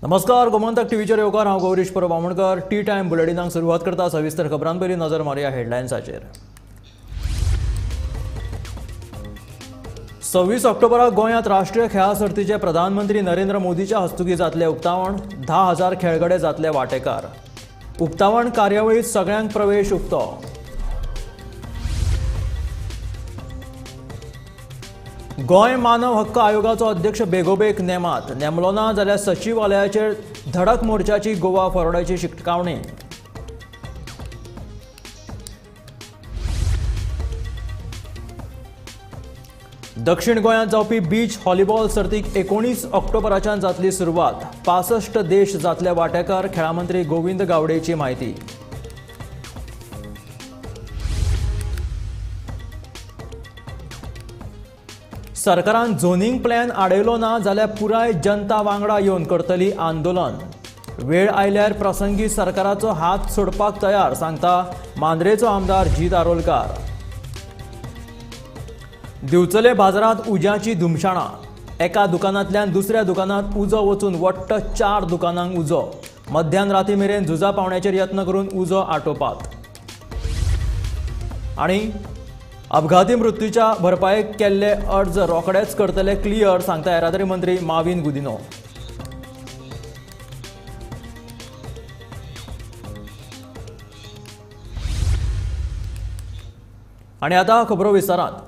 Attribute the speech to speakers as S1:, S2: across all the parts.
S1: नमस्कार, गोमंतक टीव्हीचेर येवकार. हांव गौरीश परब आमोणकर. टी टायम बुलेटिनाक सुरवात करता. सविस्तर खबरां पयलीं नजर मारुया हेडलायन्साचेर. 26 ऑक्टोबराक गोंयांत राष्ट्रीय खेळां सर्तीचे प्रधानमंत्री नरेंद्र मोदीच्या हस्तुकीं जातलें उक्तावण. 10,000 खेळगडे जातले वांटेकार. उक्तावण कार्यावळींत सगळ्यांक प्रवेश उक्तो. गोंय मानव हक्क आयोगाचो अध्यक्ष बेगोबेग नेमात. नेमलो ना जाल्यार सचिवालयाचेर धडक मोर्चाची गोवा फॉरवर्डाची शिटकावणी. दक्षिण गोंयांत जावपी बीच व्हॉलीबॉल सर्तीक 19 ऑक्टोबराच्यान जातली सुरवात. 65 देश जातले वांटेकार. खेळां मंत्री गोविंद गावडेची म्हायती. सरकारान झोनिंग प्लॅन आडयलो ना जाल्यार पुराय जनता वांगडा येवन करतली आंदोलन. वेळ आयल्यार प्रसंगी सरकाराचो हात सोडपाक तयार, सांगता मांद्रेचो आमदार जीत आरोलकार. दिवचले बाजारांत उज्याची धुमशाणां. एका दुकानांतल्यान दुसऱ्या दुकानांत उजो वचून वट्ट 4 दुकानांक उजो. मध्यान राती मेरेन झुजा पावण्याचेर यत्न करून उजो आटोवपात. आनी अपघाती मृत्यूच्या भरपायेक केल्ले अर्ज रोखडेच करतले क्लियर, सांगता येरादारी मंत्री माविन गुदिनो. आनी आतां खबरो विस्तारांत.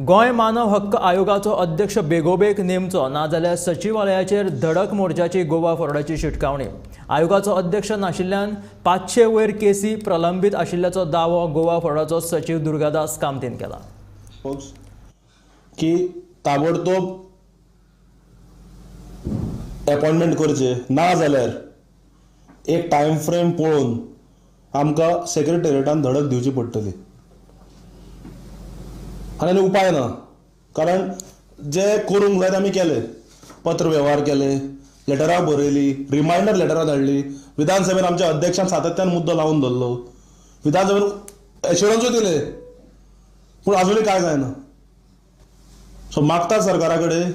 S1: गोंय मानव हक्क आयोगाचो अध्यक्ष बेगोबेग नेमचो नाजाल्यार सचिवालयाचेर धडक मोर्चाची गोवा फॉरवर्डाची शिटकावणी. आयोगाचो अध्यक्ष नाशिल्ल्यान 500 वयर केसी प्रलंबीत आशिल्ल्याचो दावो गोवा फॉरवर्डाचो सचीव दुर्गादास कामतीन केला.
S2: की ताबडतोब अपॉइंटमेंट करचे ना जाल्यार एक टायम फ्रेम पळोवन आमकां सेक्रेटेरिएटान धडक दिवची पडटली. आनी उपाय ना, कारण जे करूंक जाय ते आमी केले. पत्र वेव्हार केले, लेटरां बरयली, रिमायंडर लेटरां धाडली. विधानसभेन आमच्या अध्यक्षान सातत्यान मुद्दो लावन धरलो. विधानसभेन एश्युरन्सूय दिले, पूण अजुनूय कांय जायना. सो मागता सरकारा कडेन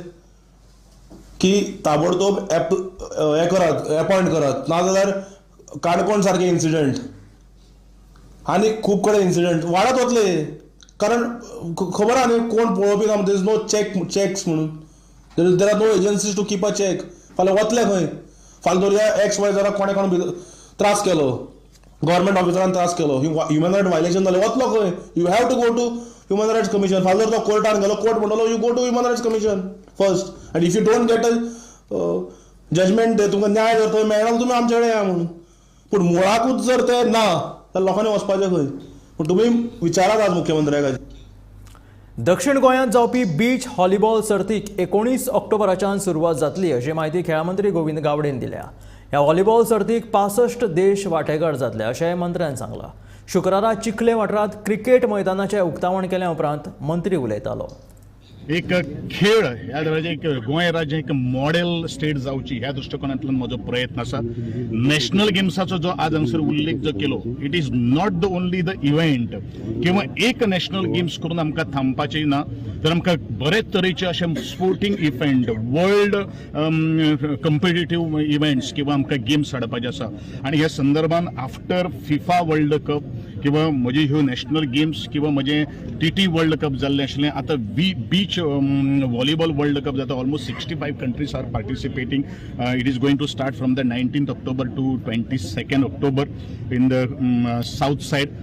S2: की ताबडतोब हें करात, एपॉयंट करात, नाजाल्यार काणकोण सारके इन्सिडंट आनी खूब कडेन इन्सिडंट वाडत वतले. कारण खबर आहा न्ही कोण पळोवपी ना. There is no checks म्हणून, there are no agencies to keep a check. फाल्यां वतले खंय? फाल्यां दवरया एक्स वाय जरा कोणें कोण त्रास केलो, गव्हर्मेंट ऑफिसरान त्रास केलो, ह्युमन रायट व्हायलेशन जालें, वतलो खंय? You have to go to human rights commission. फाल्यां जर तो कोर्टान गेलो, कोर्ट म्हणटलो you go to human rights commission first, and if you don't get a judgment, तुमकां न्याय जर थंय मेळना तुमी आमचे कडेन या म्हणून. पूण मुळाकूच जर तें ना जाल्यार लोकांनी वचपाचें खंय? पूण तुमी विचारात आज मुख्यमंत्र्याक.
S1: दक्षिण गोंयांत जावपी बीच व्हॉलीबॉल सर्तीक 19 ऑक्टोबराच्यान सुरवात जातली अशी म्हायती खेळां मंत्री गोविंद गावडेन दिल्या. ह्या व्हॉलीबॉल सर्तीक 65 देश वांटेकार जातले अशेंय मंत्र्यान सांगलां. शुक्रारा चिखले वाठारांत क्रिकेट मैदानाचें उक्तावण केल्या उपरांत मंत्री उलयतालो.
S3: एक खेळ ह्या राज्य एक गोंय राज्य एक मॉडेल स्टेट जावची ह्या दृश्टिकोनांतल्यान म्हजो प्रयत्न आसा. नॅशनल गेम्साचो जो आज हांगसर उल्लेख जो केलो, it is not the only the event किंवा एक नॅशनल गेम्स करून आमकां थांबपाचें ना, तर आमकां बरेच तरेचे अशे sporting event, world competitive events किंवा आमकां गेम्स हाडपाचे आसा. आनी ह्या संदर्भान आफ्टर फिफा वर्ल्ड कप किंवा म्हजे ह्यो नॅशनल गेम्स किंवा म्हजें टीटी वर्ल्ड कप जाल्लें आशिल्लें, आतां बीच व्हॉलीबॉल वर्ल्ड कप जाता. Almost 65 countries are participating. It is going to start from the 19th October to 22nd October in the south side.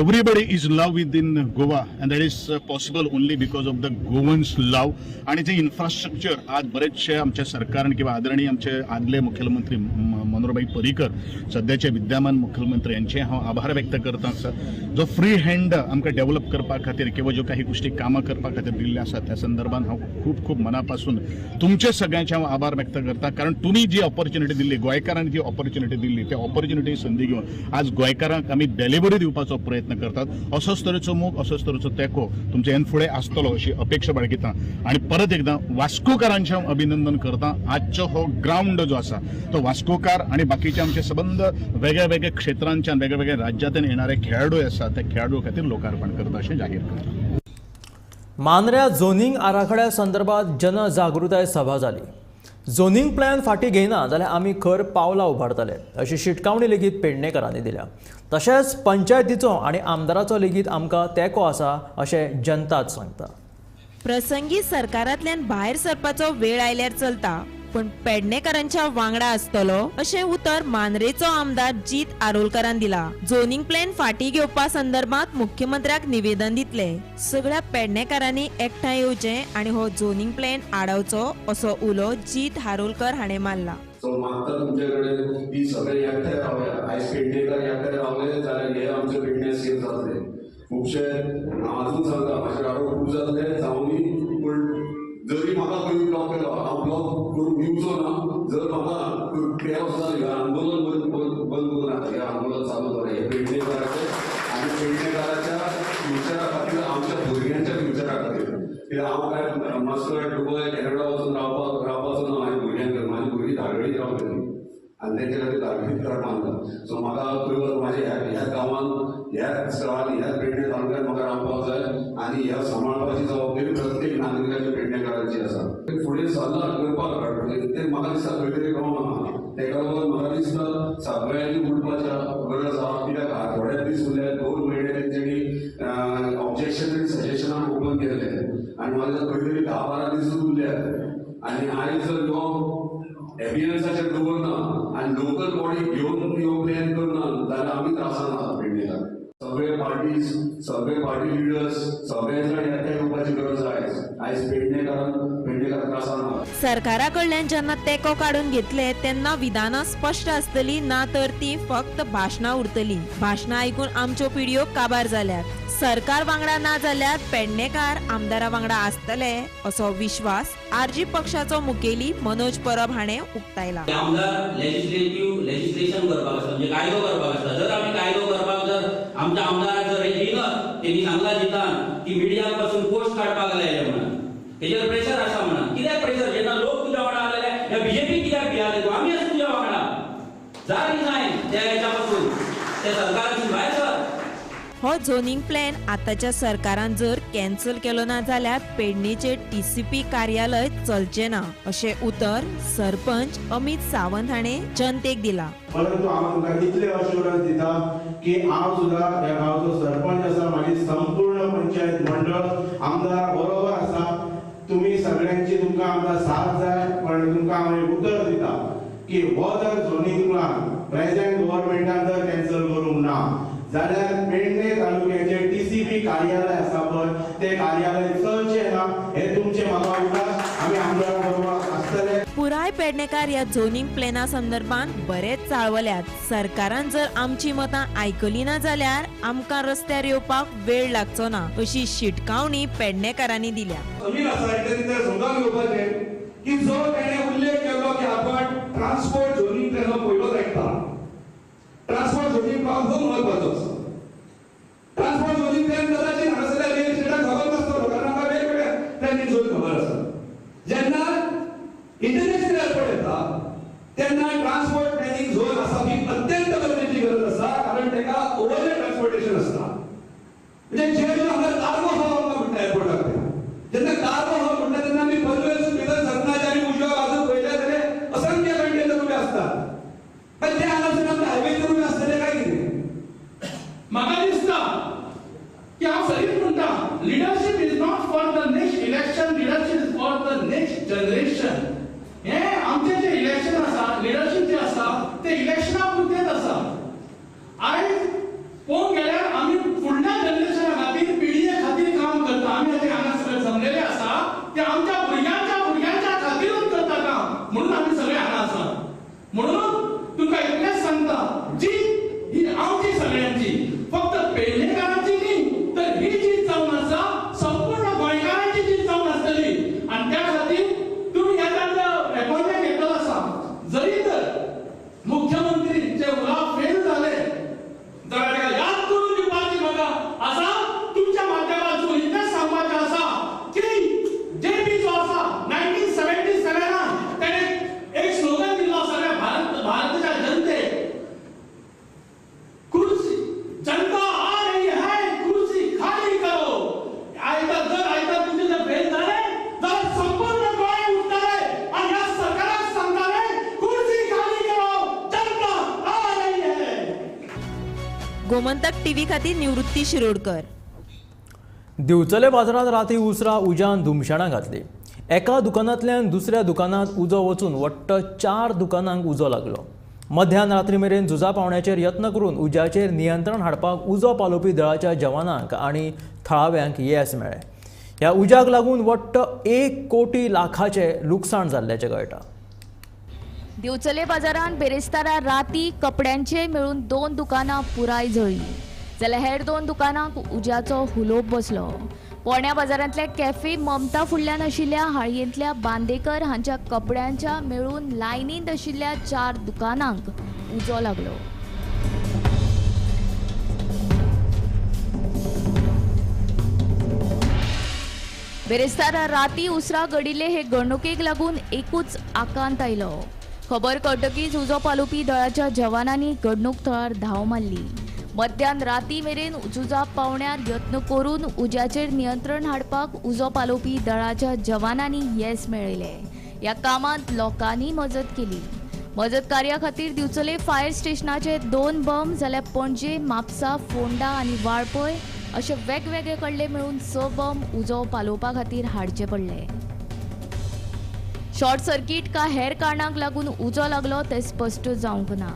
S3: Everybody is love within Goa, and that is possible only because of the Goans love. आणि जे infrastructure आज बरेचशे आमच्या सरकारान किंवा आदरणीय आमचे आदले मुख्यमंत्री मनोहरभाई पर्रीकर, सद्याचे विद्यमान मुख्यमंत्री, यांचे हांव आभार व्यक्त करता. सर, जो फ्री हँड आमकां डेव्हलप करपा खातीर किंवा ज्यो काही गोष्टी कामां करपा खातीर दिल्ले आसा, त्या संदर्भात हांव खूब खूब मनापासून तुमचे सगळ्यांचे हांव आभार व्यक्त करता. कारण तुमी जी ऑपॉर्च्युनिटी दिल्ली, गोंयकारांनी जी ऑपॉर्च्युनिटी दिल्ली, त्या ऑपॉर्च्युनिटी संदी घेवन आज गोंयकारांक आमी डिलिव्हरी दिवपाचो प्रयत्न करतात. असोच तरेचो मोग, असोच तरेचो तेंको तुमच्या ह्यान फुडें आसतलो अशी अपेक्षा बाळगिता. आनी परत एकदां वास्कोकारांचें हांव अभिनंदन करता. आजचो हो ग्रावंड जो आसा तो वास्कोकार आनी बाकीचे आमचे सबंद वेगळ्या वेगळ्या क्षेत्रांच्यान वेगळ्या वेगळ्या राज्यांतल्यान येणारे खेळाडू आसा, त्या खेळाडू खातीर लोकार्पण करता अशें जाहीर करता.
S1: मांद्र्या झोनिंग आराखड्या संदर्भात जनजागृताय सभा जाली. झोनिंग प्लॅन फाटीं घेयना जाल्यार आमी खर पावलां उबारतले अशी शिटकावणी लेगीत पेडणेकरांनी दिल्या. तशेंच पंचायतीचो आनी आमदाराचो लेगीत आमकां तेंको आसा अशें जनताच सांगता.
S4: प्रसंगी सरकारांतल्यान भायर सरपाचो वेळ आयल्यार चलता, पूण पेडणेकरांच्या वांगडा आसतलो अशें उतर मांद्रेचो आमदार जीत आरोलकरान दिला. झोनिंग प्लॅन फाटीं घेवपा संदर्भात मुख्यमंत्र्याक निवेदन दितले. सगळ्या पेडणेकारांनी एकठांय येवचें आनी हो झोनिंग प्लॅन आडावचो असो उलो जीत आरोलकर हाणें मारला.
S5: सो मागता तुमचे कडेन की सगळे एकठांय रावया. आयज पेडणेकर एकठांय रावले जाल्यार हे आमचे पेडणे सेफ जातले. खुबशे हांव आजून सांगता, म्हाजे राडो खूब जातले जावनी, पूण जरी म्हाका खंय ब्लॉक केलो हांव ब्लॉक करून दिवचो ना. जर म्हाका केलो जाल्यार आंदोलन बंद करूं नाका, हें आंदोलन चालू दवरा. हें पेडणेकाराचें आनी पेडणेकाराच्या फ्युचरा खातीर, आमच्या भुरग्यांच्या फ्युचरा खातीर. कित्याक हांव काय मस्कट, दुबय, कॅनडा वचून रावपाचो ना. म्हाज्या भुरग्यांक, म्हाजी भुरगीं धागळीत रावतलीं आनी तेंच्या खातीर धागळीत घर बांदला. सो म्हाका खंय म्हाज्या ह्या गांवांत, ह्या स्थळान, ह्या पेडणे तालुक्यांत म्हाका रावपाक जाय आनी ह्या सांबाळपाची जबाबदारी प्रत्येक नागरिकाच्या पेडणेकाराची आसा. फुडें सरला करपाक तें म्हाका दिसता खंय तरी रॉंग आहा. तेका लागून म्हाका दिसता सगळ्यांनी उठपाच्या गरज आहा. कित्याक थोडे दीस उरले, 2 म्हयने तेंच्यांनी ऑब्जेक्शन आनी सजेशनाक ओपन केल्ले आनी म्हाका दिसता खंय तरी 10-12 दीस उरले. आनी आयज जर ह्यो एबियन्साचेर दवरना आनी लोकल बॉडी घेवन ह्यो प्लॅन करना जाल्यार आमी त्रासान आसा पेडणेकार. सगळे पार्टीज, सगळे पार्टी लिडर्स, सगळे जाण एकठांय येवपाची गरज आयज. आयज पेडणेकार त्रासान आसा.
S4: सरकारा कडल्यान जेन्ना तेंको काडून घेतले तेन्ना विधानां स्पश्ट आसतली, ना तर ती फक्त भाशणां उरतली. भाशणां आयकून आमच्यो पिढयो काबार जाल्यात. सरकार वांगडा ना जाल्यार पेडणेकार आमदारा वांगडा आसतले असो विश्वास आरजी पक्षाचो मुखेली मनोज परब हाणें उक्तायला.
S6: आमदार लेजिस्लेटिव्ह लेजिस्लेशन करपाक आसता, म्हणजे कायदो करपाक आसता. जर आमी कायदो करपाक जर आमच्या आमदाराक जर हे दिनात, तेणी सांगला दितान की मिडिया पासून पोस्ट काडपाक लायले म्हणून तेजेर प्रेशर आसा म्हणून. कित्याक प्रेशर? जेन्ना लोक तुज्या वांगडा आसलेले, ह्या बीजेपी कित्याक भियाले तूं? आमी आसा तुज्या वांगडा, जा रिजायन त्या हेच्या पासून, त्या सरकारासून भायर सर.
S4: हो झोनिंग प्लॅन आतांच्या सरकारान जर कॅन्सल केलो ना जाल्यार पेडणेचे टीसीपी कार्यालय चलचें ना अशें उतर सरपंच अमित सावंत हाणें जनतेक दिला.
S7: परंतु हांव तुमकां इतलें अश्योरन्स दिता की हांव सुद्दां ह्या गांवचो सरपंच आसा, म्हाजी संपूर्ण पंचायत मंडळ आमदारा बरोबर आसा. तुमी सगळ्यांची तुमकां आमकां साथ जाय, पण तुमकां हांव एक उतर दिता की हो जर झोनिंग प्लॅन प्रेझेंट गव्हर्मेंटान जर कॅन्सल करूंक ना जाल्यार पेडणे तालुक्याचे टीसीपी कार्यालय आसा पळय, ते कार्यालय चलचें ना हे तुमचे म्हाका उगडास. आमी आमदारा बरोबर आसतले.
S4: पुराय पेडणेकार ह्या झोनिंग प्लॅना संदर्भात बरेच चाळवल्यात. सरकारान जर आमची मतां आयकली ना जाल्यार आमकां रस्त्यार येवपाक वेळ लागचो ना अशी शिटकावणी पेडणेकारांनी दिल्या.
S8: जमीन आसा इतलें समजावन घेवपाचें की जो तेणें उल्लेख केलो की आपण ट्रान्सपोर्ट झोनिंग प्लॅन हो पयलोच आयकता. ट्रान्सपोर्ट झोनिंग प्लॅन खूब म्हत्वाचो आसा. ट्रान्सपोर्ट झोनिंग प्लॅन कदाचित हांगासरल्या रियल इस्टेटाक खबर नासतलो, कारण आमकां वेगवेगळ्या प्लॅनिंग झोन खबर आसा. जेन्ना इंटरनॅशनल एअरपोर्ट येता तेन्ना ट्रान्सपोर्ट प्लॅनिंग झोन आसा ही अत्यंत गरजेची गरज आसा, कारण ताका ओवरहेड ट्रान्सपोर्टेशन आसता. म्हणजे जे जो हांगा कार्गो हब आमकां म्हणटा एअरपोर्टाक, जेन्ना कार्गो हब म्हणटा तेन्ना आमी पनवेलसून भितर सरना आनी उजव्या बाजूक पळयल्या जाल्यार असंख्य कंटेनर उबे आसतात. पण ते हांगासर आमच्या हायवेचेर उबे आसतले काय कितें?
S9: म्हाका दिसता की हांव सगळीं म्हणटा, leadership is not for the next election, leadership is for the next generation. हें आमचें जें इलेक्शन आसा, लिडरशीप जें आसा तें इलेक्शना पुरतेंच आसा. आयज पळोवंक गेल्यार आमी फुडल्या जनरेशना खातीर, पिळगे खातीर काम करता. आमी आतां हांगा सगळे जमलेले आसा ते आमच्या भुरग्यांच्या भुरग्यांच्या खातीरूच करता काम, म्हणून आमी सगळे हांगा आसा. म्हणून तुमकां इतलेंच सांगता, जी ही आमची सगळ्यांची, फक्त पेडणेकारांची न्ही तर ही जीत जावन आसा संपूर्ण गोंयकारांची जीत जावन आसतली. आनी त्या खातीर तुमी ह्या अपॉइंटमेंट घेतलो आसा. जरी तर मुख्यमंत्री जे उलोवप फेल जाले जाल्यार ताका याद करून
S4: गोमंतक टीव्ही खातीर निवृत्ती शिरोडकर.
S1: दिवचले बाजारांत राती उसरां उज्यान धुमशेणां घातली. एका दुकानांतल्यान दुसऱ्या दुकानांत उजो वचून वट्ट 4 दुकानांक उजो लागलो. मध्यान रात्री मेरेन झुजा पावण्याचेर यत्न करून उज्याचेर नियंत्रण हाडपाक उजो पालोवपी दळाच्या जवानांक आनी थळाव्यांक येस मेळ्ळें. ह्या उज्याक लागून वट्ट 1 कोटी लाखाचें लुकसाण जाल्ल्याचें कळटा.
S10: दिवचले बाजारांत बेरेस्तारा राती कपड्यांचे मेळून 2 दुकानां पुराय जळ्ळीं, जाल्यार हेर 2 दुकानांक उज्याचो हुलोप बसलो. पोरण्या बाजारांतल्या कॅफे ममता फुडल्यान आशिल्ल्या हाळयेंतल्या बांदेकर हांच्या कपड्यांच्या मेळून लायनींत आशिल्ल्या 4 दुकानांक उजो लागलो. बेरेस्तारा राती उसरां घडिल्ले हे घडणुकेक लागून एकूच आकांत आयलो. खबर कळटकीच उजो पालोवपी दळाच्या जवानांनी घडणूक थळार धांव मारली. मध्यान राती मेरेन झुजा पावण्यार यत्न करून उज्याचेर नियंत्रण हाडपाक उजो पालोवपी दळाच्या जवानांनी येस मेळयलें. ह्या कामांत लोकांनी मजत केली. मजत कार्या खातीर दिवचले फायर स्टेशनाचे 2 बम जाल्यार पणजे, म्हापसा, फोंडा आनी वाळपय अशे वेगवेगळे कडले मेळून 6 बम उजो पालोवपा खातीर हाडचे पडले. शॉर्ट सर्किट का हेर कारणांक लागून उजो लागलो तें स्पश्ट जावंक ना.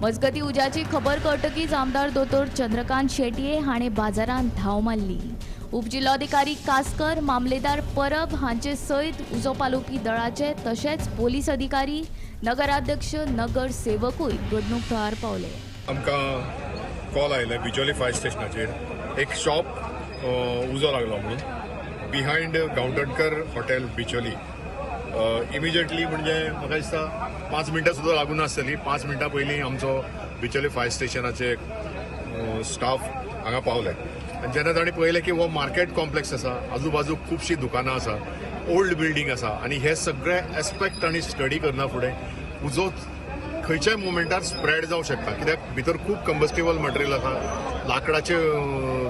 S10: मजगती उज्याची खबर कळटकीच आमदार दोतोर चंद्रकांत शेटये हाणें बाजारांत धांव मारली. उपजिल्लोधिकारी कासकर, मामलेदार परब हांचे सयत उजो पालोवपी दळाचे तशेंच पोलीस अधिकारी, नगराध्यक्ष, नगरसेवकूय घडणूक थळार पावले.
S11: आमकां कॉल आयले बिचोली फायर स्टेशनाचेर एक शॉप उजो लागलो म्हणून behind Gaontankar hotel Bicholim. Immediately म्हणजे म्हाका दिसता 5 मिनटां सुद्दां लागून आसतली. 5 मिनटां पयलीं आमचो बिचोली फायर स्टेशनाचे स्टाफ हांगा पावले आनी जेन्ना तांणी पळयलें की हो मार्केट कॉम्प्लेक्स आसा, आजूबाजू खुबशीं दुकानां आसा, ओल्ड बिल्डींग आसा आनी हे सगळे एस्पेक्ट तांणी स्टडी करना फुडें उजो खंयच्याय मुमेंटार स्प्रेड जावं शकता, कित्याक भितर खूब कंबस्टेबल मटेरियल आसा, लांकडाचे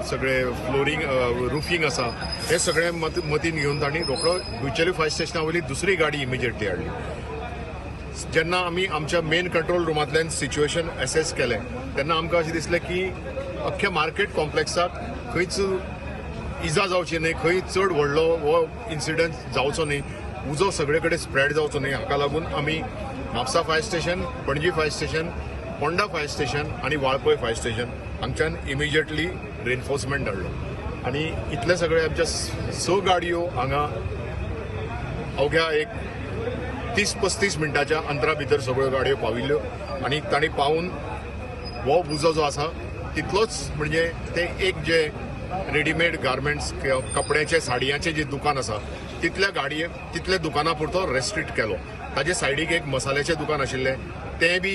S11: सगळे फ्लोरींग रुफींग आसा. हे सगळे मतीन घेवन तांणी रोखडो बिचोली फायर स्टेशना वयली दुसरी गाडी इमिजिएटली हाडली. जेन्ना आमी आमच्या मेन कंट्रोल रुमांतल्यान सिच्युएशन एसेस केलें तेन्ना आमकां अशें दिसलें की अख्ख्या मार्केट कॉम्प्लेक्साक खंयच इजा जावची न्हय, खंय चड व्हडलो हो इन्सिडंट जावचो न्हय, उजो सगळे कडेन स्प्रेड जावचो न्हय, हाका लागून आमी Mapusa fire station, Panaji fire station, Ponda fire station आनी वाळपय फायर स्टेशन हांगच्यान इमिजिएटली रिएन्फोर्समेंट धाडलो आनी इतले सगळे आमच्या 6 गाडयो हांगा अवघ्या एक 30-35 मिनटाच्या अंतरा भितर सगळ्यो गाडयो पाविल्ल्यो आनी तांणी पावून हो उजो जो आसा तितलोच म्हणजे ते एक जे रेडीमेड गार्मेंट्स कपड्याचे साडयांचे जे दुकान आसा तितल्या गाडये तितल्या दुकाना पुरतो रेस्ट्रिक्ट केलो. ताजे सायडीक एक मसाल्याचें दुकान आशिल्लें तें बी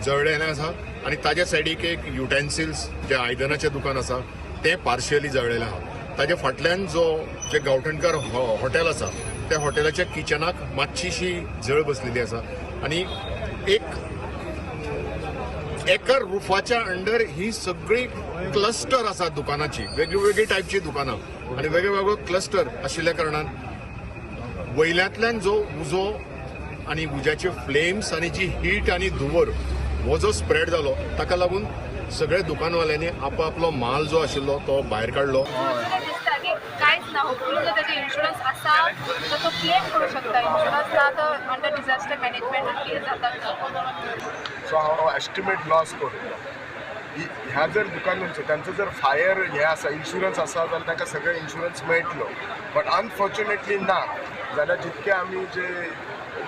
S11: जळ्ळेलें आसा आनी ताज्या सायडीक एक युटेन्सिल्स जे आयदनाचें दुकान आसा तें पार्शियली जळ्ळेलें आसा. ताज्या फाटल्यान जो जे गांवठणकर हॉटेल आसा त्या हॉटेलाच्या किचनाक मातशीशी जळ बसलेली आसा आनी एक एका रुफाच्या अंडर ही सगळी क्लस्टर आसा दुकानाची, वेगळी टायपची दुकानां आनी वेगळे क्लस्टर आशिल्ल्या कारणान वयल्यांतल्यान जो उजो आनी उज्याचे फ्लेम्स आनी जी हीट आनी धुंवर हो जो स्प्रेड जालो ताका लागून सगळे दुकानवाल्यांनी आपआपलो माल जो आशिल्लो तो भायर काडलो.
S12: दिसता की कांयच ना, होपफुली जर ताजो इन्शुरन्स आसा तर तो क्लेम करूं शकता. इन्शुरन्स ना तर अंडर डिझास्टर मॅनेजमेंट कितें जाता.
S13: सो हांव एस्टिमेट लॉस करतलो. ह्या जर दुकानांचो तांचो जर फायर हें आसा इन्शुरन्स आसा जाल्यार तांकां सगळें इन्शुरन्स मेळटलो, बट अनफॉर्च्युनेटली ना जाल्यार जितके आमी जे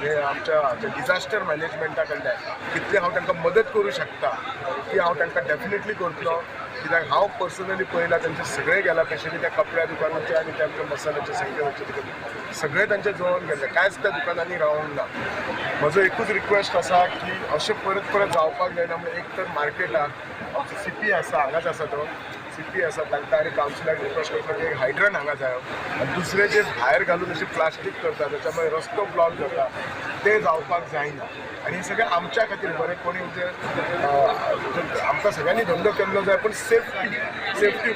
S13: जे आमच्या डिझास्टर मॅनेजमेंटा कडल्यान कितले हांव तांकां मदत करूं शकता ती हांव तांकां डेफिनेटली करतलो. कित्याक हांव पर्सनली पळयलां तांचे सगळे गेला, स्पेशली त्या कपड्या दुकानाचे आनी त्या मसाल्याचे सगळे सगळे तांचे जळोवन गेले, कांयच त्या दुकानांनी रावूंक ना. म्हजो एकूच रिक्वेस्ट आसा की अशें परत परत जावपाक जायना. म्हणजे एक तर मार्केटाक आमचो सी पी आसा हांगाच आसा तो सी पी आसा तांकां आनी कावन्सिलाक रिक्वेस्ट करता की एक हायड्रन हांगा जायो आनी दुसरें जे भायर घालून अशें प्लास्टीक करता त्याच्या मागीर रस्तो ब्लॉक जाता ते जावपाक जायना. आनी हें सगळें आमच्या खातीर बरें, कोणी म्हणजे आमकां सगळ्यांनी धंदो केल्लो जाय, पूण सेफ्टी सेफ्टी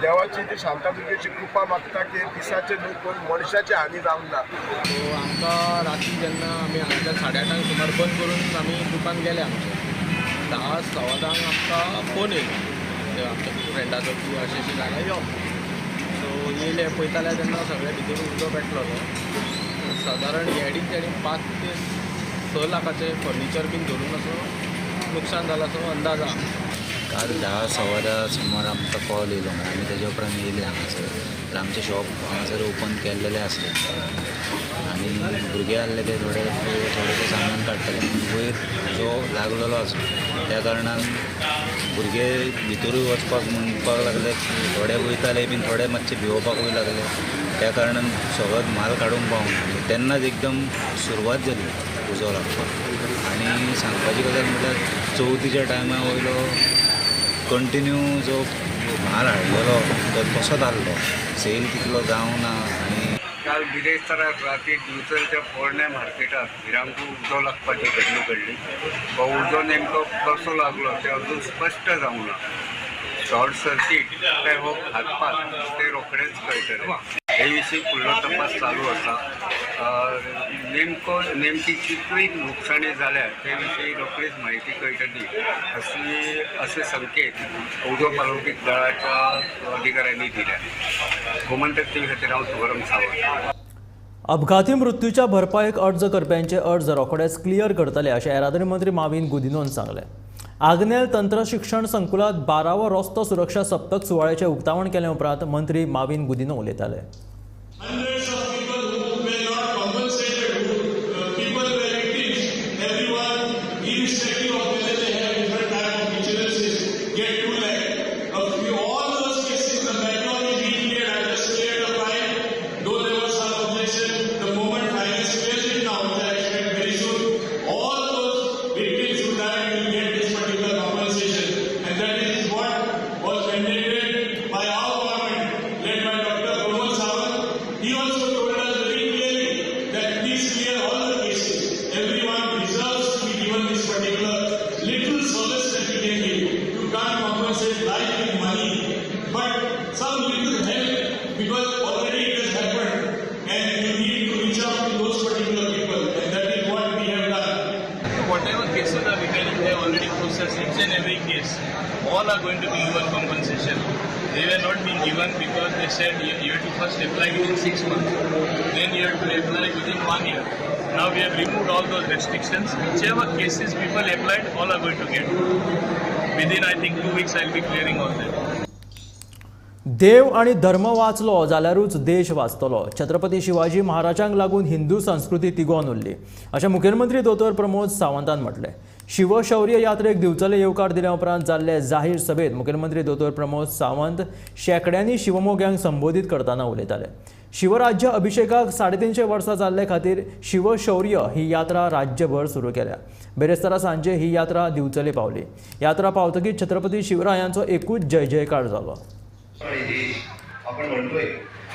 S13: देवाची ती शांतादुर्गेची कृपा मागता की दिसाचे न्हू कोण मनशाची हानी जावंक ना.
S14: सो आमकां राती जेन्ना आमी हांगाच्यान 8:30 सुमार बंद करून आमी दुकान गेले आमचें, 10:15 आमकां फोन येयलो आमच्या फ्रेंडाचो की अशें अशें जालां यो. सो येयले पळयता जाल्यार तेन्ना सगळे भितर उजो पेटलेलो. सादारण येडीक तेडीक 5 ते 6 लाखाचें फर्निचर बीन धरून असो नुकसान जालां असो अंदाज आहा.
S15: काल 10:15 सुमार आमकां कॉल येयलो आमी तेज्या उपरांत येयले हांगासर. तर आमचें शॉप हांगासर ओपन केल्लेलें आसलें आनी भुरगे आहले ते थोडे थोडेशें सामान काडटाले पूण वयर जो लागलेलो आसलो त्या कारणान भुरगे भितरूय वचपाक म्हणपाक लागले, थोडे वयताले बीन थोडे मातशे भिवोवपाकूय लागले. त्या कारणान सगळो म्हाल काडूंक पावना. तेन्नाच एकदम सुरवात जाली उजो लागपाक. आनी सांगपाची गजाल म्हळ्यार चवथीच्या टायमा वयलो कंटिन्यू जो म्हाल हाडलेलो तो तसोच आहलो, सेल तितलो जावना. आनी
S16: काल बिरेस्तारा राती दिवचलच्या पोरण्या मार्केटात भिरांकूळ उजो लागपाची घडणूक घडली. हो उजो नेमको कसो लागलो ते अजून स्पश्ट जावंक ना. शॉर्ट सर्कीट काय हो घातपात ते रोखडेच कळटलें. हे विशीं फुडलो तपास चालू आसा. नेमकी कितली नुकसाणी जाल्या ते विशीं रोखडीच म्हायती कळटली असे संकेत उजो पालोवपी दळाच्या अधिकाऱ्यांनी दिल्या. गोमंतक टीव्ही खातीर हांव तुकाराम सावंत.
S1: अपघाती मृत्यूच्या भरपायेक अर्ज करप्यांचे अर्ज रोखडेच क्लियर करतले अशें येरादारी मंत्री माविन गुदिनोन सांगलें. आग्नेल तंत्रशिक्षण संकुलांत 12वो रस्तो सुरक्षा सप्तक सुवाळ्याचें उक्तावण केले उपरांत मंत्री माविन गुदिनो उलयताले.
S17: All are going to be given compensation. They were not being given because they said you have to first apply within 6 months, then you have to apply within 1 year. Now we have removed all those restrictions. Whichever cases people applied, all are going to get. Within I think 2 weeks I will be clearing all that.
S1: देव आणि धर्म वाचलो जाल्यारूच देश वाचतलो. छत्रपती शिवाजी महाराजांक लागून हिंदू संस्कृती तिगोवन उरली अशें मुखेलमंत्री दोतोर प्रमोद सावंतान म्हटलें. शिवशौर्य यात्रेक दिवचले येवकार दिल्या उपरांत जाल्ले जाहीर सभेत मुखेलमंत्री दोतोर प्रमोद सावंत शेंकड्यांनी शिवमोग्यांक संबोधीत करतना उलयताले. शिवराज्य अभिषेकाक 350 वर्सां जाल्ले खातीर शिवशौर्य ही यात्रा राज्यभर सुरू केल्या. बेरेस्तारा सांजे ही यात्रा दिवचले पावली. यात्रा पावतकीच छत्रपती शिवरायांचो एकूच जय जयकार जालो.
S18: आपण म्हणतोय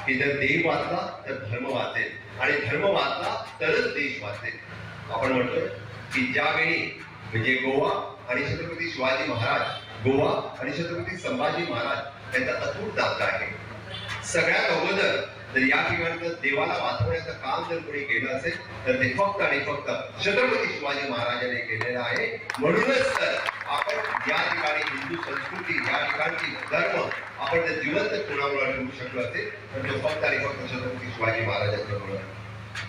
S18: की जर देव वाचला तर धर्म वाचेल आणि धर्म वाचला तरच देश वाचेल. आपण म्हणतोय की ज्यावेळी म्हणजे गोवा आणि छत्रपती शिवाजी महाराज, गोवा आणि छत्रपती संभाजी महाराज यांचा अतूट नातं आहे. सगळ्यात अगोदर जर या ठिकाणचं देवाला वाचवण्याचं काम जर कोणी केलं असेल तर ते फक्त आणि फक्त छत्रपती शिवाजी महाराजांनी केलेलं आहे. म्हणूनच तर आपण या ठिकाणी हिंदू संस्कृती, या ठिकाणची धर्म आपण जर जिवंत कोणामुळे ठेवू शकलो असेल तर तो फक्त आणि फक्त छत्रपती शिवाजी महाराजांच्यामुळे.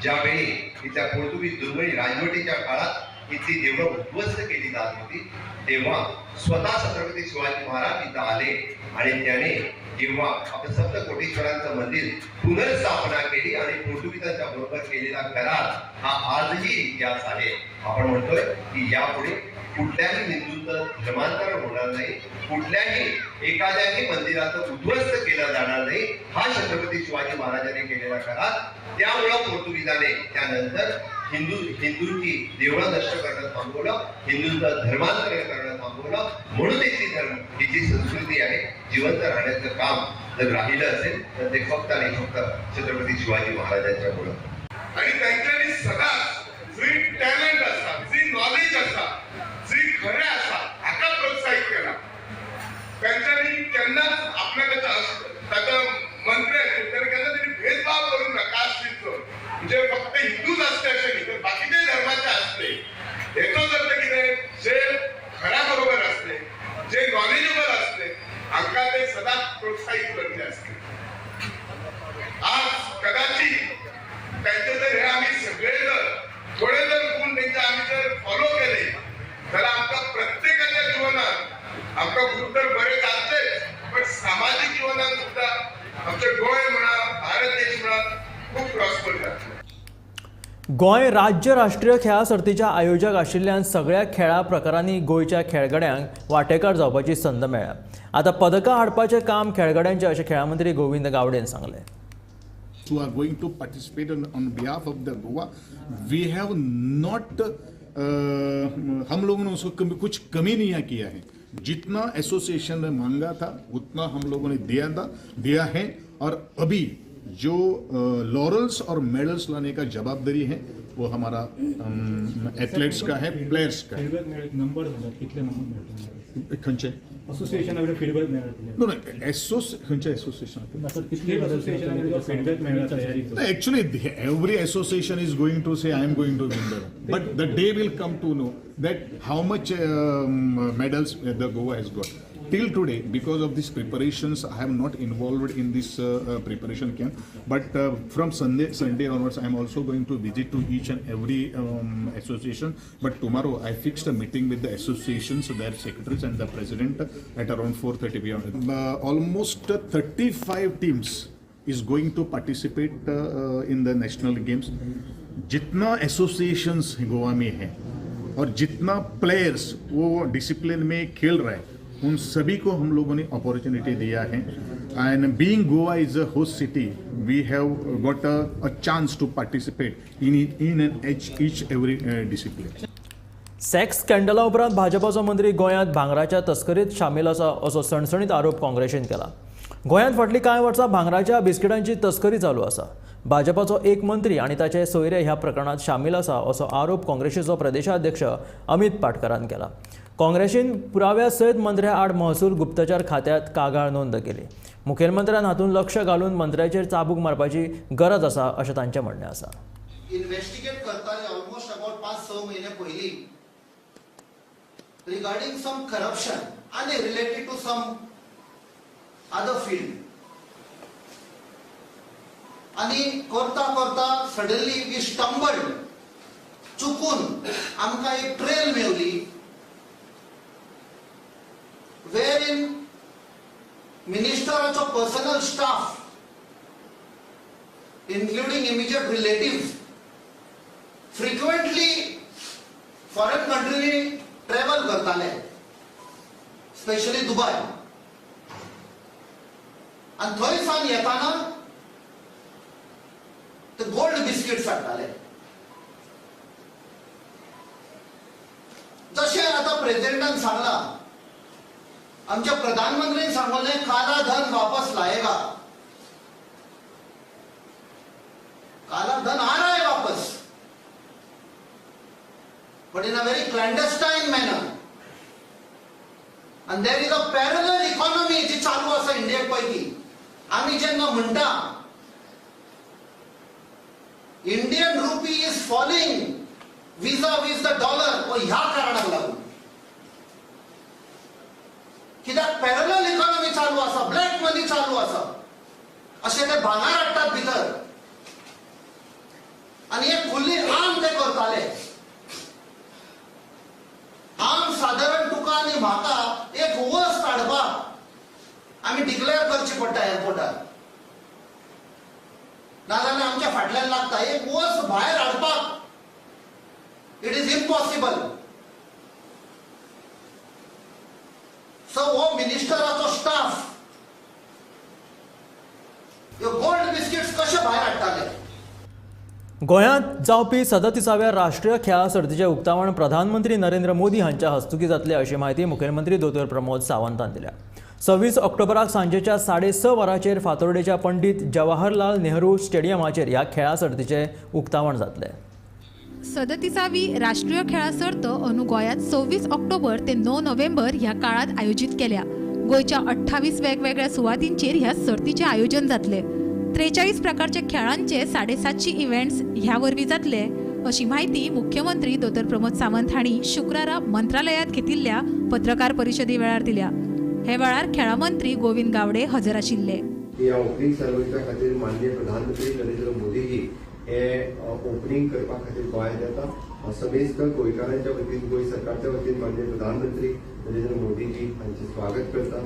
S18: ज्यावेळी इथल्या पोर्तुगीज दुर्मिळ राजवटीच्या काळात इथली देवळं उद्ध्वस्त केली जात होती तेव्हा स्वतः छत्रपती शिवाजी महाराज इथं आले आणि त्याने जेव्हा आपलं सप्तकोटेश्वरांचं मंदिर पुनर्स्थापना केली आणि पोर्तुगीजांच्या बरोबर केलेला करार हा आजही इतिहास आहे. आपण म्हणतोय की यापुढे कुठल्याही हिंदूंचं धर्मांतरण होणार नाही, कुठल्याही एखाद्याही मंदिराचं उद्ध्वस्त केलं जाणार नाही. हा छत्रपती शिवाजी महाराजांनी केलेला करार. त्यामुळं पोर्तुगीजाने त्यानंतर हिंदूंची देवळं नष्ट करणं थांबवलं, हिंदूंचं धर्मांतरण करणं थांबवलं. म्हणून इथली धर्म ही जी संस्कृती आहे जिवंत राहण्याचं काम जर राहिलं असेल तर ते फक्त आणि फक्त छत्रपती शिवाजी महाराजांच्यामुळं.
S19: आणि त्यांच्यानी सदाच जी टॅलेंट आसा, जी नॉलेज आसा, जी खरें आसा हाका प्रोत्साहित केला. त्यांच्यानी केन्नाच आपल्या ताका मंत्री आशिल्ले तर केन्ना तेणी भेदभाव करूंक ना कास्टीचो, म्हणजे फक्त हिंदूच आसले अशें न्ही तर बाकीचे धर्माचे आसले. हेचो जर ते कितें जे खऱ्या बरोबर प्रोत्साहीत करतले आसले. आज कदाचित त्यांचे जर हे आमी सगळे जर थोडे जर गुण त्यांचे आमी जर फॉलो केले जाल्यार आमकां प्रत्येकाच्या जिवनात आमकां गुण तर बरे जातलेच, पण सामाजीक जिवनात सुद्दां आमचें गोंय म्हणा, भारत देश म्हणा खूब प्रॉस्पर जातले.
S1: गोंय राज्य राष्ट्रीय खेळां सर्तीच्या आयोजक आशिल्ल्यान सगळ्या खेळां प्रकारांनी गोंयच्या खेळगड्यांक वांटेकार जावपाची संद मेळ्ळ्या. आतां पदकां हाडपाचें काम खेळगड्यांचें अशें खेळां मंत्री गोविंद गावडेन सांगलें.
S3: Who are going to participate on behalf of the Goa, we have not, हम लोगों ने उसको कुछ कमी नहीं किया है. जितना एसोसिएशन ने मांगा था उतना हम लोगों ने दिया है. और अभी जो लॉरल्स और मेडल्स लाने का जवाबदारी है वो हमारा एथलेट्स का है, प्लेयर्स का है.
S20: नंबर कितले नंबर
S3: खंयचे
S20: असोसिएशना फीडबॅक मेळ्ळा?
S3: नो खंयचे एसोसिएशन?
S20: फीडबॅक मेळ्ळा तयारी?
S3: Actually, every association is going to say, I am going to win the. But the day will come to know that how much medals the Goa has got. Till today, because of these preparations, I am not involved in this preparation camp. But from Sunday onwards, I am also going to visit to each and every association. But tomorrow, I fixed a meeting with the associations, their secretaries and the president at around 4:30 p.m. Almost 35 teams is going to participate in the national games. जितना associations Goa में है और जितना players वो discipline में खेल रहे हैं, उन सभी को हम लोगों ने अपॉर्चुनिटी दिया है. And being Goa is a host city, we have got a chance to participate in an each every discipline.
S1: Sex स्कॅन्डला उपरांत भाजपाचो मंत्री गोंयांत भांगराच्या तस्करीत शामील आसा असो सणसणीत आरोप काँग्रेसीन केला. गोंयांत फाटलीं कांय वर्सां भांगराच्या बिस्किटांची तस्करी चालू आसा. भाजपाचो एक मंत्री आनी ताचे सोयरे ह्या प्रकरणांत शामील आसा असो आरोप काँग्रेसीचो प्रदेशाध्यक्ष अमित पाटकरान केला. काँग्रेसीन पुराव्या सयत मंत्र्या आड महसूल गुप्तचर खात्यांत कागाळ नोंद केली. मुखेलमंत्र्यान हातूंत लक्ष घालून मंत्र्याचेर चाबूक मारपाची गरज आसा अशें तांचें म्हणणें आसा.
S21: इन्व्हेस्टिगेट करताले ऑलमोस्ट अबाउट 5-6 महिने पयलीं रिगार्डिंग सम करप्शन आनी related to some other field. आनी करता करता सडनली we स्टंबल्ड, चुकून आमकां एक ट्रेल मेवली वेर इन मिनिस्टराचो personal staff including immediate relatives frequently foreign कंट्रीनी travel करताले, स्पेशली दुबय. आनी थंय सावन येताना ते गोल्ड बिस्किट्स हाडटाले. जशें आतां प्रेजिडेंटान सांगलां, आमच्या प्रधानमंत्रीन सांगलें, काला धन वापस लाएगा. काला धन आ रहा है वापस, but in a very clandestine manner. And there is a parallel economy जी चालू आसा इंडियेक पैकी. आमी जेन्ना म्हणटा Indian rupee is falling vis a vis the dollar, ह्या कारणाक लागून. कित्याक पॅरलल इकॉनॉमी चालू आसा, ब्लॅक मनी चालू आसा, अशें ते भांगर हाडटात भितर आनी एक खुल्ली आम ते करताले. आम सादारण तुका आनी म्हाका एक वस्त हाडपाक आमी डिक्लेअर करची पडटा एअरपोर्टार, नाजाल्यार आमच्या फाटल्यान लागता. एक वस्त भायर हाडपाक it is impossible. सो हो मिनिस्टराचो स्टाफ ह्यो गोल्ड बिस्किट्स कशे भायर हाडटाले.
S1: गोंयांत जावपी 37व्या राष्ट्रीय खेळां सर्तीचें उक्तावण प्रधानमंत्री नरेंद्र मोदी हांच्या हस्तुकीं जातलें अशी म्हायती मुखेलमंत्री दोतोर प्रमोद सावंतान दिल्या. 26 ऑक्टोबराक सांजेच्या 6:30 वरांचेर फातोर्डेच्या पंडित जवाहरलाल नेहरू स्टेडियमाचेर ह्या खेळां सर्तीचें उक्तावण जातलें.
S22: 37वी राष्ट्रीय खेळां सर्त अंदू गोंयांत 26 ऑक्टोबर ते 9 नोव्हेंबर ह्या काळांत आयोजीत केल्या. गोंयच्या 28 वेगवेगळ्या सुवातींचेर ह्या सर्तीचें आयोजन जातलें. 43 प्रकारच्या खेळांचे 750 इव्हेंट्स ह्या वरवीं जातले अशी म्हायती मुख्यमंत्री दोतोर प्रमोद सावंत हांणी शुक्रारा मंत्रालयांत घेतिल्ल्या पत्रकार परिशदे वेळार दिल्या. हे वेळार खेळां मंत्री गोविंद गावडे हजर आशिल्ले.
S18: ह्या ओपनिंग सेरेमनीच्या खातीर माननीय प्रधानमंत्री नरेंद्र मोदीजी हे ओपनिंग करपा खातीर गोंयांत येता. हांव समेस्त गोंयकारांच्या वतीन, गोंय सरकारच्या वतीन माननीय प्रधानमंत्री नरेंद्र मोदीजी हांचें स्वागत करता.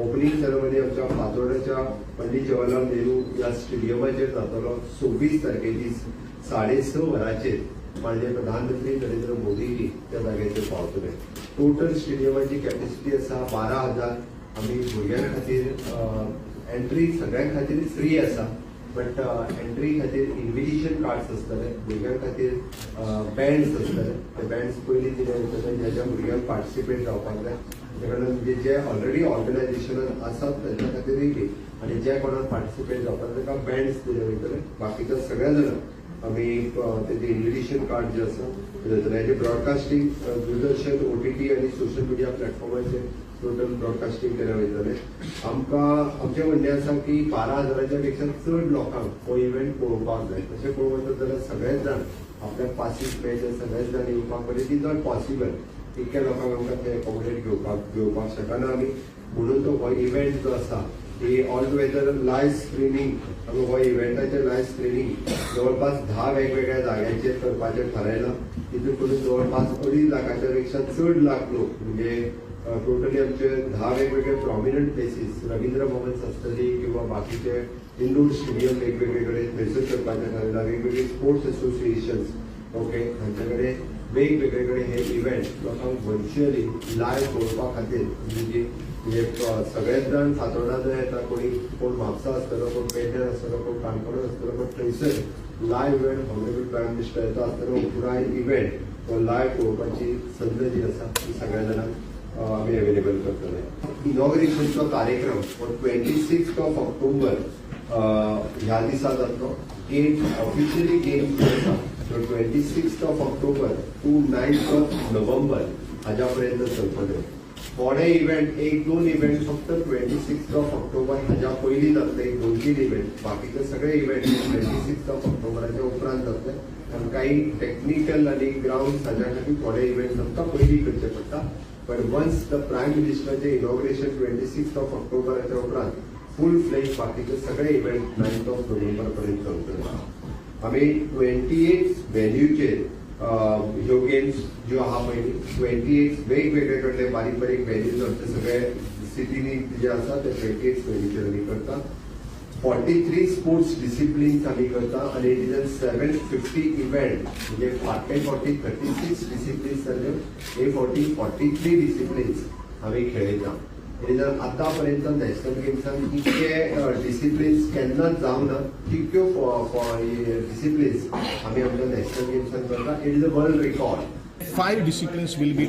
S18: ओपनिंग सेरेमनी आमच्या फातोर्डाच्या पंडित जवाहरलाल नेहरू ह्या स्टेडियमाचेर जातलो. 26 तारखे दीस 6:30 वरांचेर माननीय प्रधानमंत्री नरेंद्र मोदीजी त्या जाग्याचेर पावतले. टोटल स्टेडियमाची कॅपॅसिटी आसा 12,000. आमी भुरग्यां खातीर एंट्री सगळ्यां खातीर फ्री आसा, बट एंट्री खातीर इन्विटेशन कार्ड्स आसतले, भुरग्यां खातीर बँड्स आसतले. ते बँड्स पयलीं दिले वयतले ज्या ज्या भुरग्यांक पार्टिसिपेट जावपाक जाय तेका कडल्यान, म्हणजे जे ऑलरेडी ऑर्गनायझेशनान आसात तांच्या खातीरूय बी आनी जे कोणाक पार्टिसिपेट जावपाक ताका बँड्स दिले वयतले. बाकीच्या सगळ्या जाणांक आमी तेजें इन्विटेशन कार्ड जें आसा तें दितले. हेजें ब्रॉडकास्टींग दूरदर्शन, OTT आनी सोशल मिडिया प्लॅटफॉर्माचेर टोटल ब्रॉडकास्टींग केलें वयतलें. आमकां आमचें म्हणणें आसा की 12,000 पेक्षा चड लोकांक हो इव्हेंट पळोवपाक जाय. तशें पळोवंक वचत जाल्यार सगळेच जाण आपल्याक पासीस मेळचे, सगळेच जाण येवपाक, but it is not possible. इतक्या लोकांक आमकां ते एकोमोडेट घेवपाक शकना आमी. म्हणून तो हो इव्हेंट जो आसा ही ऑल टुगेदर लायव्ह स्क्रिनींग, आमी हो इव्हेंटाचें लायव्ह स्क्रिनींग जवळपास 10 वेगवेगळ्या जाग्यांचेर करपाचें थारायलां. तितून करून जवळपास 2.5 लाखाच्या पेक्षा चड लाख लोक, म्हणजे टोटली आमचे 10 वेगवेगळे प्रॉमिनंट प्लेसीस, रवींद्र भवन आसतली किंवा बाकीचे इंडोर स्टेडियम वेगवेगळे कडेन थंयसर करपाचें थारायलां. वेगवेगळे स्पोर्ट्स एसोसिएशन्स ओके हांचे कडेन वेगवेगळे कडेन हे इव्हेंट लोकांक व्हर्च्युअली लायव्ह पळोवपा खातीर, म्हणजे सगळेच जाण फातोर्डा जंय येता, कोणी कोण म्हापसा आसतलो, कोण पेडण्यार आसतलो, कोण काणकोण आसतलो, बट थंयसर live event honourable prime minister येता आसतना पुराय इव्हेंट हो लायव्ह पळोवपाची संद जी आसा ती सगळ्या जाणांक आमी अवेलेबल करतले. इनॉग्रेशनचो कार्यक्रम हो 26 ऑक्टोबर ह्या दिसा जातलो. गेम ऑफिशियली गेम जो आसा तो 26 ऑक्टोबर टू 9 नोव्हेंबर हाज्या पर्यंत चलतले. थोडे इव्हेंट, 1-2 इव्हेंट फक्त 26 ऑक्टोबर हाज्या पयलीं जातले, 1-2-3 इव्हेंट. बाकीचे सगळे इव्हेंट 26 ऑक्टोबराच्या उपरांत जातले. कारण काही टेक्निकल आनी ग्रावंड हाज्या खातीर थोडे इव्हेंट्स आमकां पयलीं करचे पडटा. बट वन्स the prime मिनिस्टराचें इनॉग्रेशन 26 ऑक्टोबराच्या उपरांत फूल फ्लेज बाकीचे सगळे इव्हेंट 9 नोव्हेंबर पर्यंत चलतले. आमी 28 व्हेन्यूचेर ह्यो गेम्स ज्यो आहा पळय 28 वेगवेगळे कडले बारीक बारीक व्हेन्यूज आमचे सगळे सिटीनी जे आसा ते 28 व्हेन्यूचेर आमी करता. 43 स्पोर्ट्स डिसिप्लिन्स आमी करता आनी it is an 750 event, म्हणजे फाटले फावटी 36 डिसिप्लिन्स जाल्यो, हे फावटी 43 डिसिप्लिन्स आमी खेळयता. It is an आतां पर्यंत नॅशनल गेम्सान इतके डिसिप्लिन्स केन्नाच जावंक ना, तितक्यो डिसिप्लिन्स आमी आमच्या नॅशनल गेम्सान करता. It is a world record.
S3: 5 disciplines will be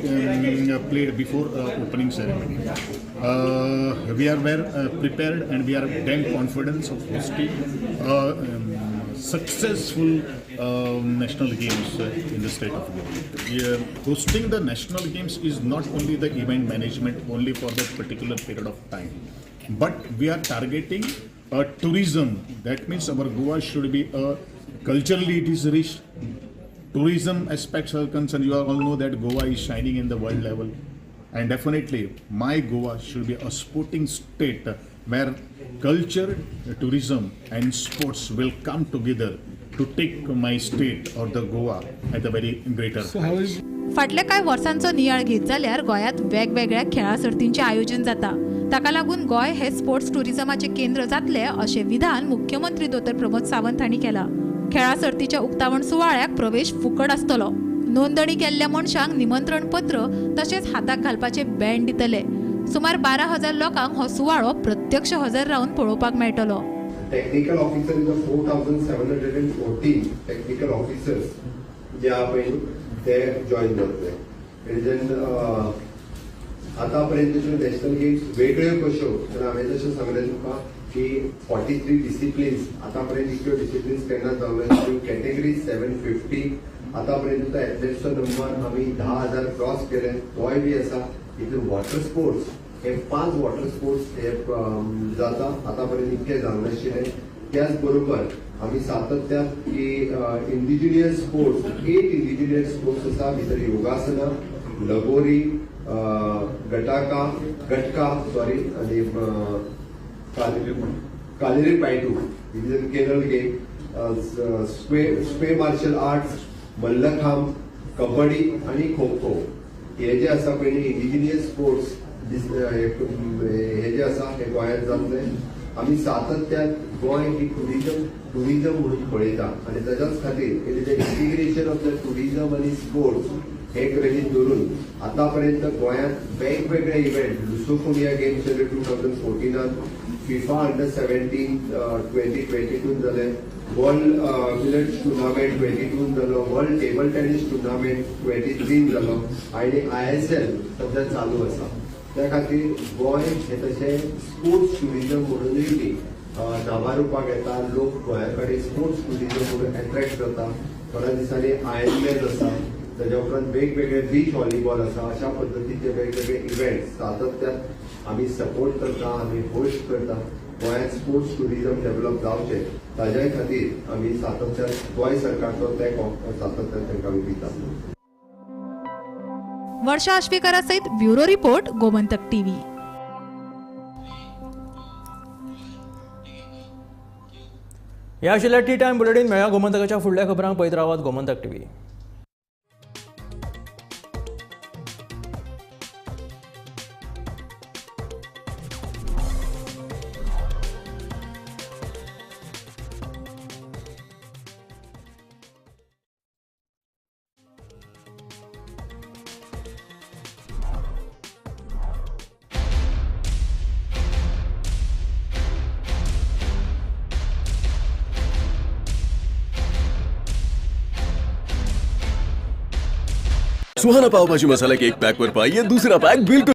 S3: played before opening ceremony. We are well prepared and we are damn confident of hosting successful national games in the state of Goa. Hosting the national games is not only the event management only for that particular period of time, but we are targeting tourism. That means our Goa should be culturally it is rich. Tourism aspects are concerned. You all know that Goa is shining in the world level, and definitely my Goa should be a sporting state where culture, tourism and sports will come together to take my state or the Goa at a very greater height.
S22: फाटल्या कांय वर्सांचो नियाळ घेत जाल्यार गोंयांत वेगवेगळ्या खेळां सर्तींचें आयोजन जाता. ताका लागून गोंय हे स्पोर्ट्स टुरिझमाचें केंद्र जातलें अशें विधान मुख्यमंत्री दोतोर प्रमोद सावंत हांणी केलां. खेळां सर्तीच्या उक्तावण सुवाळ्याक प्रवेश फुकट आसतलो. नोंदणी केल्ल्या मनशांक निमंत्रण पत्र तशेंच हाताक घालपाचे बँड दितले. सुमार 12,000 लोकांक हो सुवाळो प्रत्यक्ष हजर रावन पळोवपाक मेळटलो.
S18: Technical officer is 4,714 technical officers जे आहा पळय ते जॉयन जातले. रिजन आतां पर्यंतच्यो नॅशनल गेम्स वेगळ्यो कश्यो तर हांवें जशें सांगलें तुमकां की 43 डिसिप्लिन्स आतां पर्यंत इतक्यो डिसिप्लिन्स केन्ना जावंक ना. कॅटेगरी 750 आतां पर्यंत एथलेट्सचो नंबर आमी 10,000 क्रॉस केले, तोय बी आसा. तितून वॉटर स्पोर्ट्स हे 5 वॉटर स्पोर्ट्स हे जाता आतां पर्यंत इतके जावंक नाशिल्ले. त्याच बरोबर आमी सातत्यान की इंडिजिनियस स्पोर्ट्स, 8 इंडिजिनियस स्पोर्ट्स आसा. भितर योगासना, लगोरी, गटाका गटका सॉरी आणि Kalaripayattu, it is a Kerala game, square martial arts, mallakhamb, kabaddi आणि खो खो हे जे आसा पळय इंडिजिनियस स्पोर्ट्स हे जे आसा हे गोंयांत जातले. आमी सातत्यान गोंय ही टुरिजम म्हणून पळयता आनी ताच्याच खातीर it is integration of the tourism आनी स्पोर्ट्स हे गृहीत धरून आतापर्यंत गोंयांत वेगवेगळे इव्हेंट लुसोफोनिया गेम्स जाले 2014, फिफा अंडर 17 2022 जाले, वर्ल्ड मिलेट्स टुर्नामेंट 22 जालो, वर्ल्ड टेबल टेनिस टुर्नामेंट 23 जालो आनी ISL सध्या चालू आसा. त्या खातीर गोंय हे तशें स्पोर्ट्स टुरिजम म्हणूनय बी नांवारूपाक येता. लोक गोंया कडेन स्पोर्ट्स टुरिजम म्हणून एट्रॅक्ट जाता. थोड्या दिसांनी आयर्नमॅन आसा, ताज्या उपरांत वेगवेगळे बीच व्हॉलीबॉल आसा. अशा पद्दतीचे वेगवेगळे इव्हेंट्स सातत्यान आमी सपोर्ट करता, आमी होस्ट करता. गोंयांत स्पोर्ट्स टुरिजम डेव्हलप जावचें ताज्याय खातीर आमी सातत्यान गोंय सरकारचो तेंको सातत्यान तांकां आमी दिता.
S22: वर्षा आश्वेकरा सहित ब्युरो रिपोर्ट, गोमंतक टीव्ही.
S1: ह्या आशिल्ल्या टी टायम बुलेटीन. मेळ्या गोमंतकाच्या फुडल्या खबरांक पळयत रावात गोमंतक टीव्ही.
S2: सुहाना पाव भाजी मसाला के एक पैक पर पाइए दूसरा पैक बिल्कुल